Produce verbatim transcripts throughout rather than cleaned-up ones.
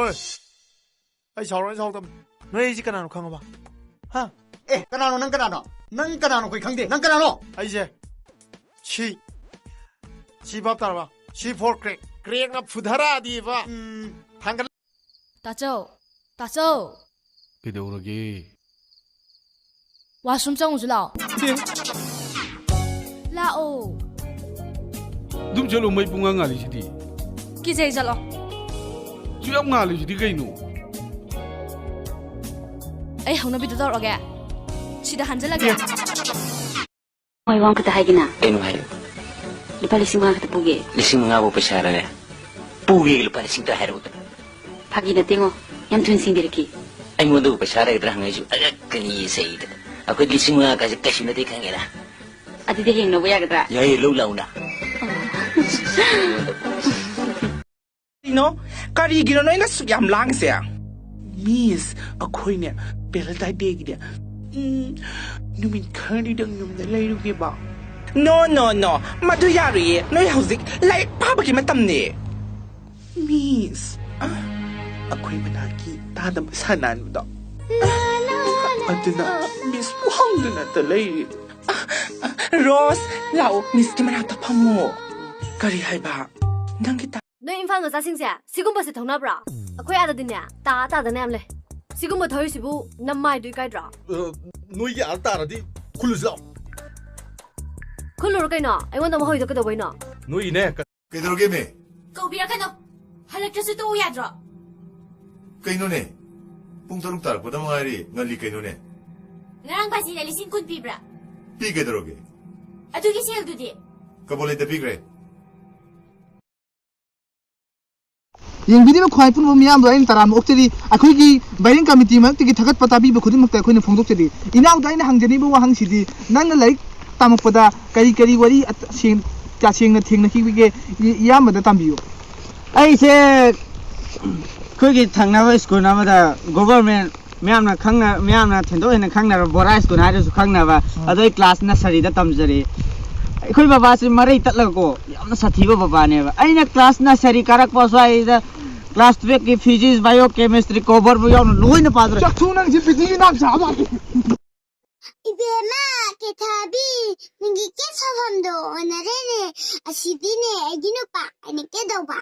ꯑꯩ ꯁꯥꯎꯔꯣꯏ, ꯑꯩ ꯁꯥꯎꯗꯕꯅꯤ꯫ ꯅꯣꯏ ꯑꯩꯁꯤ ꯀꯅꯥꯅꯣ ꯈꯪꯉꯕ? ꯍꯥ? ꯑꯦ, ꯀꯅꯥꯅꯣ? ꯅꯪ ꯀꯅꯥꯅꯣ? ꯅꯪ ꯀꯅꯥꯅꯣ? ꯑꯩꯈꯣꯏ ꯈꯪꯗꯦ꯫ ꯅꯪ ꯀꯅꯥꯅꯣ? ꯑꯩꯁꯦ ꯁꯤ, ꯁꯤ ꯚꯥꯞ ꯇꯥꯔꯕ? ꯁꯤ ꯐꯣꯔ ꯀ꯭ꯔꯦꯛ꯫ ꯀ꯭ꯔꯦꯛꯅ ꯐꯨꯊꯔꯛꯑꯗꯤꯕ, ꯎꯝ, ꯊꯥꯡꯒꯠ- ꯇꯥꯆꯧ, ꯇꯥꯆꯧ꯫ ꯀꯩꯗꯧꯔꯒꯦ? ꯋꯥꯁꯔꯨꯝ ꯆꯪꯉꯨꯁꯨ ꯂꯥꯛꯑꯣ꯫ ꯂꯥꯛꯑꯣ꯫ ꯑꯗꯨꯝ ꯆꯠꯂꯣ, ꯃꯩ ꯄꯨꯡꯉꯥ ꯉꯥꯜꯂꯤꯁꯤꯗꯤ꯫ ꯀꯤꯖꯩ, ꯆꯠꯂꯣ꯫ ꯁꯨ ꯌꯥꯝ ꯉꯥꯜꯂꯤꯁꯤꯗꯤ ꯀꯩꯅꯣ? ꯑꯩ ꯍꯧꯅꯕꯤꯗꯣ ꯇꯧꯔꯛꯑꯒꯦ꯫ ꯁꯤꯗ ꯍꯟꯖꯜꯂꯒꯦ꯫ ꯍꯣꯏ, ꯋꯥ ꯑꯃꯈꯛꯇ ꯍꯥꯏꯒꯦꯅ꯫ ꯀꯩꯅꯣ ꯍꯥꯏꯌꯨ꯫ ꯂꯨꯄꯥ ꯂꯤꯁꯤꯡ ꯃꯉꯥ ꯈꯛꯇ ꯄꯨꯒꯦ꯫ ꯂꯤꯁꯤꯡ ꯃꯉꯥꯕꯨ ꯄꯩꯁꯥꯔꯅꯦ? ꯄꯨꯒꯦ, ꯂꯨꯄꯥ ꯂꯤꯁꯤꯡ ꯇꯔꯥ ꯍꯥꯏꯔꯛꯎꯗ꯫ ꯐꯥꯒꯤ ꯅꯠꯇꯦꯉꯣ, ꯌꯥꯝ ꯊꯨꯅ ꯁꯤꯡꯕꯤꯔꯛꯈꯤ꯫ ꯑꯩꯉꯣꯟꯗꯕꯨ ꯄꯩꯁꯥ ꯂꯩꯒꯗ꯭ꯔꯥ ꯍꯪꯉꯛꯏꯁꯨ ꯑꯉꯛꯀꯅꯤ ꯁꯩꯗ꯫ ꯑꯩꯈꯣꯏ ꯂꯤꯁꯤꯡ ꯃꯉꯥ ꯀꯥꯏꯁꯦ ꯀꯩꯁꯨ ꯅꯠꯇꯦ ꯈꯪꯉꯦꯅ꯫ ꯑꯗꯨꯗꯤ ꯍꯌꯦꯡ ꯂꯧꯕ ꯌꯥꯒꯗ꯭ꯔꯥ? ꯌꯥꯏꯌꯦ, ꯂꯧ ꯂꯥꯛꯎꯅ꯫ ꯀꯔꯤꯅꯣ? ꯀꯔꯤꯒꯤꯅꯣ ꯅꯣꯏꯅ ꯁꯨꯛ ꯌꯥꯝ ꯂꯥꯡꯉꯤꯁꯦ? ꯃꯤꯁ, ꯑꯩꯈꯣꯏꯅꯦ ꯚꯦꯂꯦꯟꯇꯥꯏꯟ ꯗꯦꯒꯤꯅꯦ, ꯎꯝ, ꯅꯨꯃꯤꯠ ꯈꯔꯅꯤꯗꯪ ꯌꯨꯝꯗ ꯂꯩꯔꯨꯒꯦꯕ꯫ ꯅꯣ, ꯅꯣ, ꯅꯣ, ꯃꯗꯨ ꯌꯥꯔꯣꯏꯌꯦ꯫ ꯅꯣꯏ ꯍꯧꯖꯤꯛ ꯂꯥꯏꯔꯤꯛ ꯄꯥꯕꯒꯤ ꯃꯇꯝꯅꯦ꯫ ꯃꯤꯁ, ꯑ, ꯑꯩꯈꯣꯏ ꯃꯅꯥꯛꯀꯤ ꯇꯥꯗꯕ ꯁꯥꯟꯅꯥꯟꯕꯗꯣ, ꯑꯗꯨꯅ ꯃꯤꯁꯄꯨ ꯍꯪꯗꯨꯅꯇ ꯂꯩꯔꯤ꯫ ꯔꯣꯁ, ꯂꯥꯛꯑꯣ, ꯃꯤꯁꯀꯤ ꯃꯅꯥꯛꯇ ꯐꯝꯃꯣ꯫ ꯀꯔꯤ ꯍꯥꯏꯕ? ꯅꯪꯒꯤ ꯇꯥ- ꯅꯣꯏ ꯏꯝꯐꯥꯜ ꯃꯆꯥꯁꯤꯡꯁꯦ ꯁꯤꯒꯨꯝꯕꯁꯦ ꯊꯧꯅꯕ꯭ꯔꯣ? ꯑꯩꯈꯣꯏ ꯑꯥꯗꯗꯤꯅꯦ, ꯇꯥ ꯇꯥꯗꯅ ꯌꯥꯝ ꯂꯩ꯫ ꯁꯤꯒꯨꯝꯕ ꯊꯧꯔꯤꯁꯤꯕꯨ ꯅꯃꯥꯏꯗꯨ ꯏꯀꯥꯏꯗ꯭ꯔꯣ? ꯑ, ꯅꯣꯏꯒꯤ ꯑꯥꯗ ꯇꯥꯔꯗꯤ ꯈꯨꯜꯂꯨꯁꯤ ꯂꯥꯛꯑꯣ꯫ ꯈꯨꯜꯂꯨꯔꯣ ꯀꯩꯅꯣ? ꯑꯩꯉꯣꯟꯗ ꯑꯃꯨꯛ ꯍꯧꯔꯤꯗꯣ ꯀꯩꯗꯧꯕꯩꯅꯣ? ꯅꯣꯏꯒꯤꯅꯦ, ꯀ- ꯀꯩꯗꯧꯔꯒꯦ, ꯃꯦ? ꯀꯧꯕꯤꯔꯛꯀꯅꯣ꯫ ꯍꯜꯂꯛꯇ꯭ꯔꯁꯨ ꯇꯣꯛꯎ ꯌꯥꯗ꯭ꯔꯣ? ꯀꯩꯅꯣꯅꯦ? ꯄꯨꯡ ꯇꯔꯨꯛ ꯇꯥꯔꯛꯄꯗ ꯉꯥꯏꯔꯤ, ꯉꯜꯂꯤ ꯀꯩꯅꯣꯅꯦ? ꯉꯔꯥꯡ ꯕꯥꯖꯤꯅ ꯂꯤꯁꯤꯡ ꯀꯨꯟ ꯄꯤꯕ꯭ꯔꯥ? ꯄꯤ ꯀꯩꯗꯧꯔꯒꯦ? ꯑꯗꯨꯒꯤ ꯁꯦꯜꯗꯨꯗꯤ? ꯀꯕꯣꯂꯩꯗ ꯄꯤꯈ꯭ꯔꯦ꯫ ꯌꯦꯡꯕꯤꯔꯤꯕ ꯈ꯭ꯋꯥꯏ ꯄꯨꯝꯕ ꯃꯤꯌꯥꯝꯗ ꯑꯩꯅ ꯇꯔꯥꯝꯅ ꯑꯣꯛꯆꯔꯤ꯫ ꯑꯩꯈꯣꯏꯒꯤ ꯕꯥꯏꯔꯦꯟ ꯀꯃꯤꯇꯤ ꯃꯔꯛꯇꯒꯤ ꯊꯥꯒꯠꯄ ꯇꯥꯕꯤꯕ ꯈꯨꯗꯤꯡꯃꯛꯇ ꯑꯩꯈꯣꯏꯅ ꯐꯣꯡꯗꯣꯛꯆꯔꯤ꯫ ꯏꯅꯥꯎꯗ ꯑꯩꯅ ꯍꯪꯖꯅꯤꯡꯕ ꯋꯥꯍꯪꯁꯤꯗꯤ, ꯅꯪꯅ ꯂꯥꯏꯔꯤꯛ ꯇꯝꯃꯛꯄꯗ ꯀꯔꯤ ꯀꯔꯤ ꯋꯥꯔꯤ ꯑ-, ꯁꯦꯡ-, ꯇꯁꯦꯡꯅ ꯊꯦꯡꯅꯈꯤꯕꯒꯦ? ꯏ-, ꯏꯌꯥꯝꯕꯗ ꯇꯝꯕꯤꯌꯨ꯫ ꯑꯩꯁꯦ ꯑꯩꯈꯣꯏꯒꯤ ꯊꯪꯅꯕ ꯁ꯭ꯀꯨꯜ ꯑꯃꯗ ꯒꯣꯚꯔꯃꯦꯟ ꯃꯌꯥꯝꯅ ꯈꯪꯅ-, ꯃꯌꯥꯝꯅ ꯊꯣꯏꯗꯣꯛ ꯍꯦꯟꯅ ꯈꯪꯅꯔꯕ ꯕꯣꯔꯥ ꯁ꯭ꯀꯨꯜ ꯍꯥꯏꯔꯁꯨ ꯈꯪꯅꯕ, ꯑꯗꯣ ꯑꯩ ꯀ꯭ꯂꯥꯁ ꯅꯁꯔꯤꯗ ꯇꯝꯖꯔꯤ꯫ ꯑꯩꯈꯣꯏ ꯕꯕꯥꯁꯤ ꯃꯔꯩ ꯇꯠꯂꯒꯀꯣ, ꯌꯥꯝꯅ ꯁꯥꯊꯤꯕ ꯕꯕꯥꯅꯦꯕ꯫ ꯑꯩꯅ ꯀ꯭ꯂꯥꯁ ꯅꯁꯔꯤ ꯀꯥꯔꯛꯄ ꯁ꯭ꯋꯥꯏꯗ ꯀ꯭ꯂꯥꯁ ꯇꯨꯌꯦꯜꯐꯀꯤ ꯐꯤꯖꯤꯛꯁ, ꯕꯥꯏꯑꯣ ꯀꯦꯃꯤꯁꯇ꯭ꯔꯤ, ꯀꯣꯕꯔꯕꯨ ꯌꯥꯎꯅ ꯂꯣꯏꯅ ꯄꯥꯗ꯭ꯔꯦ꯫ ꯆꯥꯛꯊꯨ ꯅꯪꯁꯤ ꯕꯤꯖꯤ ꯅꯥꯝ ꯁꯥꯕ꯫ ꯏꯕꯦꯝꯃ, ꯀꯦꯊꯕꯤ, ꯅꯪꯒꯤ ꯀꯦꯞ ꯁꯥꯐꯝꯗꯣ ꯑꯣꯟꯅꯔꯦꯅꯦ꯫ ꯑꯁꯤꯗꯤꯅꯦ ꯑꯩꯒꯤ ꯅꯨꯄꯥ ꯑꯩꯅ ꯀꯩꯗꯧꯕ?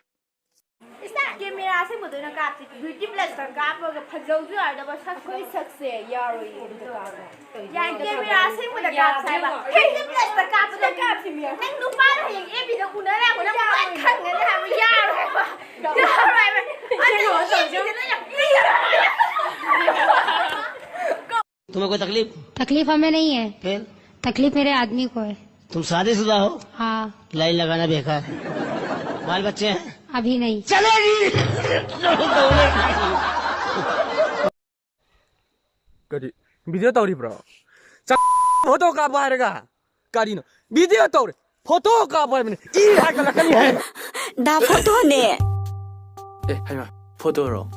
ꯏꯁ, ꯀꯦꯃꯦꯔꯥ ꯑꯁꯦꯡꯕꯗ ꯑꯣꯏꯅ ꯀꯥꯞꯁꯤ꯫ ꯕ꯭ꯌꯨꯇꯤ ꯄ꯭ꯂꯁꯇ ꯀꯥꯞꯄꯒ ꯐꯖꯧꯁꯨ ꯌꯥꯔꯣꯏꯗꯕ ꯁꯛꯁꯨ꯫ ꯑꯩꯈꯣꯏ ꯁꯛꯁꯦ ꯌꯥꯔꯣꯏꯌꯦ ꯑꯗꯨꯗ ꯀꯥꯞꯄ꯫ ꯌꯥꯏ, ꯀꯦꯃꯦꯔꯥ ꯑꯁꯦꯡꯕꯗ ꯀꯥꯞꯁꯦ ꯍꯥꯏꯕ꯫ ꯕ꯭ꯌꯨꯇꯤ ꯄ꯭ꯂꯁꯇ ꯀꯥꯞꯄꯗ ꯀꯥꯞꯁꯤ ꯃꯤ꯫ ꯅꯪ ꯅꯨꯄꯥꯅ ꯍꯌꯦꯡ ꯑꯦꯐ ꯕꯤꯗ ꯎꯅꯔꯒ ꯅꯪ ꯂꯣꯏ ꯈꯪꯒꯅꯤ ꯍꯥꯏꯕ꯫ ꯌꯥꯔꯣꯏ ꯍꯥꯏꯕ꯫ ꯌꯥꯔꯣꯏ ꯍꯥꯏꯕ꯫ ꯑꯗꯨ ꯑꯦꯐ ꯕꯤꯗ ꯅꯪ ꯌꯥꯝ तुम्हें कोई तकलीफ? तकलीफ हमें नहीं है। फिर? तकलीफ मेरे आदमी को है। तुम शादीशुदा हो? हाँ। लाइन लगाना बेकार है। बाल बच्चे हैं? अभी नहीं। चलेगी। ꯀꯔꯤ? ꯚꯤꯗꯤꯑꯣ ꯇꯧꯔꯤꯕ꯭ꯔꯣ? ꯆꯥꯛ ꯐꯣꯇꯣ ꯀꯥꯞꯄꯣ ꯍꯥꯏꯔꯒ? ꯀꯔꯤꯅꯣ? ꯚꯤꯗꯤꯑꯣ ꯇꯧꯔꯤ꯫ ꯐꯣꯇꯣ ꯀꯥꯞꯄꯣ ꯍꯥꯏꯕꯅꯤ꯫ ꯏ ꯍꯥꯏꯒꯠꯂꯛꯀꯅꯤ ꯍꯦ꯫ ꯗꯥ ꯐꯣꯇꯣꯅꯦ꯫ ꯑꯦ, ꯍꯩꯃꯥ, ꯐꯣꯇꯣꯔꯣ?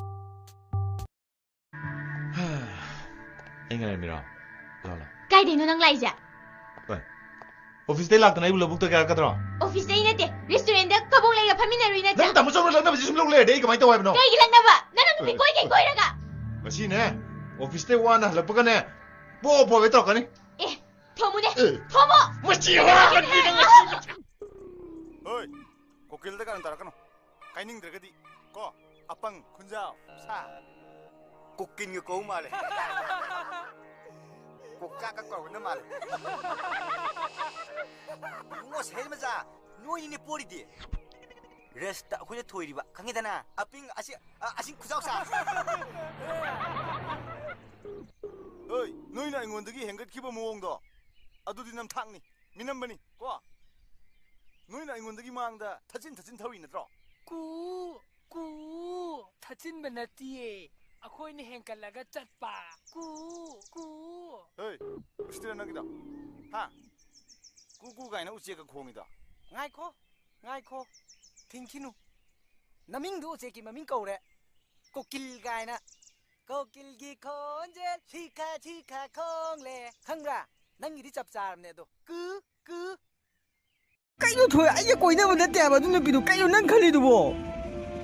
ꯑꯩ ꯉꯥꯏꯔꯝꯃꯤꯔꯣ? ꯂꯥꯎ, ꯂꯥꯎ꯫ ꯀꯥꯏꯗꯩꯅꯣ ꯅꯪ ꯂꯥꯛꯏꯁꯦ? ꯑꯦ, ꯑꯣꯐꯤꯁꯇꯩ ꯂꯥꯛꯇꯅ ꯑꯩꯕꯨ ꯂꯧꯕꯨꯛꯇ ꯀꯌꯥꯔꯛꯀꯗ꯭ꯔꯣ? ꯑꯣꯐꯤꯁꯇꯩ ꯅꯠꯇꯦ, ꯔꯦꯁꯇꯨꯔꯦꯟꯗ ꯀꯕꯣꯛ ꯂꯩꯒ ꯐꯝꯃꯤꯟꯅꯔꯨꯏ ꯅꯠꯇ꯭ꯔꯥ? ꯅꯪ ꯇꯥꯃꯣ ꯆꯧꯅ ꯂꯛꯅꯕꯁꯤ ꯁꯨꯝ ꯂꯧ ꯂꯩꯔꯗꯤ ꯑꯩ ꯀꯃꯥꯏꯅ ꯇꯧ ꯍꯥꯏꯕꯅꯣ? ꯀꯩꯒꯤ ꯂꯛꯅꯕ? ꯅꯪ ꯅꯨꯄꯤ ꯑꯦ꯫ ꯀꯣꯏꯒꯩ ꯀꯣꯏꯔꯒ? ꯉꯁꯤꯅꯦ, ꯑꯣꯐꯤꯁꯇꯩ ꯋꯥꯅ ꯍꯜꯂꯛꯄꯒꯅꯦ, ꯄꯣ ꯄꯣꯒꯦ ꯇꯧꯔꯛꯀꯅꯤ꯫ ꯑꯦ, ꯊꯣꯝꯃꯨꯅꯦ, ꯑꯦ꯫ ꯊꯣꯝꯃꯣ! ꯃꯁꯤ ꯍꯨꯔꯥꯟꯕꯤꯅ ꯉꯁꯤ꯫ ꯍꯣꯏ, ꯀꯣꯀꯤꯜꯗ ꯀꯥꯔꯟ ꯇꯥꯔꯛꯀꯅꯨ꯫ ꯀꯥꯏꯅꯤꯡꯗ꯭ꯔꯒꯗꯤ ꯀꯣ, ꯑꯄꯪ ꯈꯨꯟꯖꯥꯎ ꯁꯥ꯫ ꯀꯣꯀꯤꯜꯒ ꯀꯧ ꯃꯥꯜꯂꯦ꯫ ꯀꯣꯛꯆꯥꯛꯀ ꯀꯧꯕꯅ ꯃꯥꯜꯂꯦ꯫ ꯏꯕꯨꯡꯉꯣ ꯁꯍꯦꯜ ꯃꯆꯥ, ꯅꯣꯏꯅꯤꯅꯦ ꯄꯣꯔꯤꯗꯤ꯫ ꯔꯦꯁꯇ ꯑꯩꯈꯣꯏꯅ ꯊꯣꯏꯔꯤꯕ, ꯈꯪꯉꯦꯗꯅ? ꯑꯄꯤꯡ ꯑꯁꯤ, ꯑ, ꯑꯁꯤ ꯈꯨꯖꯥꯎ ꯁꯥ꯫ ꯍꯣꯏ, ꯅꯣꯏꯅ ꯑꯩꯉꯣꯟꯗꯒꯤ ꯍꯦꯟꯒꯠꯈꯤꯕ ꯃꯑꯣꯡꯗꯣ, ꯑꯗꯨꯗꯤ ꯅꯝꯊꯥꯛꯅꯤ, ꯃꯤꯅꯝꯕꯅꯤ, ꯀꯣ? ꯅꯣꯏꯅ ꯑꯩꯉꯣꯟꯗꯒꯤ ꯃꯥꯡꯗ ꯊꯠꯆꯤꯟ ꯊꯠꯆꯤꯟ ꯊꯧꯔꯤ ꯅꯠꯇ꯭ꯔꯣ? ꯀꯨ, ꯀꯨ, ꯊꯠꯆꯤꯟꯕ ꯅꯠꯇꯤꯌꯦ꯫ ꯑꯩꯈꯣꯏꯅ ꯍꯦꯟꯀꯠꯂꯒ ꯆꯠꯄ꯫ ꯀꯨ, ꯀꯨ꯫ ꯍꯦ, ꯎꯁꯤꯠꯇ꯭ꯔꯤꯔꯥ ꯅꯪꯒꯤꯗꯣ? ꯍꯥ? ꯀꯨ ꯀꯨ ꯀꯥꯏꯅ ꯎꯆꯦꯛꯀ ꯈꯣꯡꯉꯤꯗꯣ? ꯉꯥꯏꯈꯣ, ꯉꯥꯏꯈꯣ꯫ ꯊꯤꯡꯈꯤꯅꯨ꯫ ꯅꯃꯤꯡꯗꯨ ꯎꯆꯦꯛꯀꯤ ꯃꯃꯤꯡ ꯀꯧꯔꯦ꯫ ꯀꯣꯀꯤꯜ ꯀꯥꯏꯅ꯫ ꯀꯣꯀꯤꯜꯒꯤ ꯈꯣꯟꯖꯦꯜ ꯁꯤꯈꯥ ꯁꯤꯈꯥ ꯈꯣꯡꯂꯦ꯫ ꯈꯪꯕ꯭ꯔꯥ? ꯅꯪꯒꯤꯗꯤ ꯆꯞ ꯆꯥꯔꯕꯅꯦ ꯑꯗꯣ꯫ ꯀꯨ, ꯀꯨ꯫ ꯀꯩꯅꯣ ꯊꯣꯏ, ꯑꯩꯒ ꯀꯣꯏꯅꯕ ꯅꯠꯇꯦ ꯍꯥꯏꯕ ꯑꯗꯨ ꯅꯨꯄꯤꯗꯨ꯫ ꯀꯩꯅꯣ ꯅꯪ ꯈꯜꯂꯤꯗꯨꯕꯣ?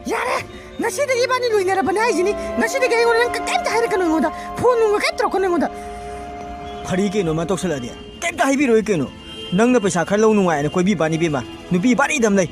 ꯌꯥꯔꯦ! ꯉꯁꯤꯗꯒꯤ ꯏꯕꯥꯅꯤ ꯂꯣꯏꯅꯔꯕꯅꯦ ꯍꯥꯏꯁꯤꯅꯤ꯫ ꯉꯁꯤꯗꯒꯤ ꯑꯩꯉꯣꯟꯗ ꯅꯪ ꯀꯩꯝꯇ ꯍꯥꯏꯔꯛꯀꯅꯨ ꯑꯩꯉꯣꯟꯗ꯫ ꯐꯣꯟ ꯅꯨꯡꯒ ꯀꯩꯝ ꯇꯧꯔꯛꯀꯅꯨ ꯑꯩꯉꯣꯟꯗ꯫ ꯐꯔꯤ ꯀꯩꯅꯣ ꯃꯥ ꯇꯧꯁꯜꯂꯛꯑꯗꯤ? ꯀꯩꯝꯇ ꯍꯥꯏꯕꯤꯔꯣꯏ ꯀꯩꯅꯣ꯫ ꯅꯪꯅ ꯄꯩꯁꯥ ꯈꯔ ꯂꯧ ꯅꯨꯡꯉꯥꯏꯅ ꯀꯣꯏꯕꯤ ꯄꯥꯅꯤ ꯏꯕꯦꯝꯃ꯫ ꯅꯨꯄꯤ ꯕꯥꯔꯤꯗ ꯑꯃ ꯂꯩ꯫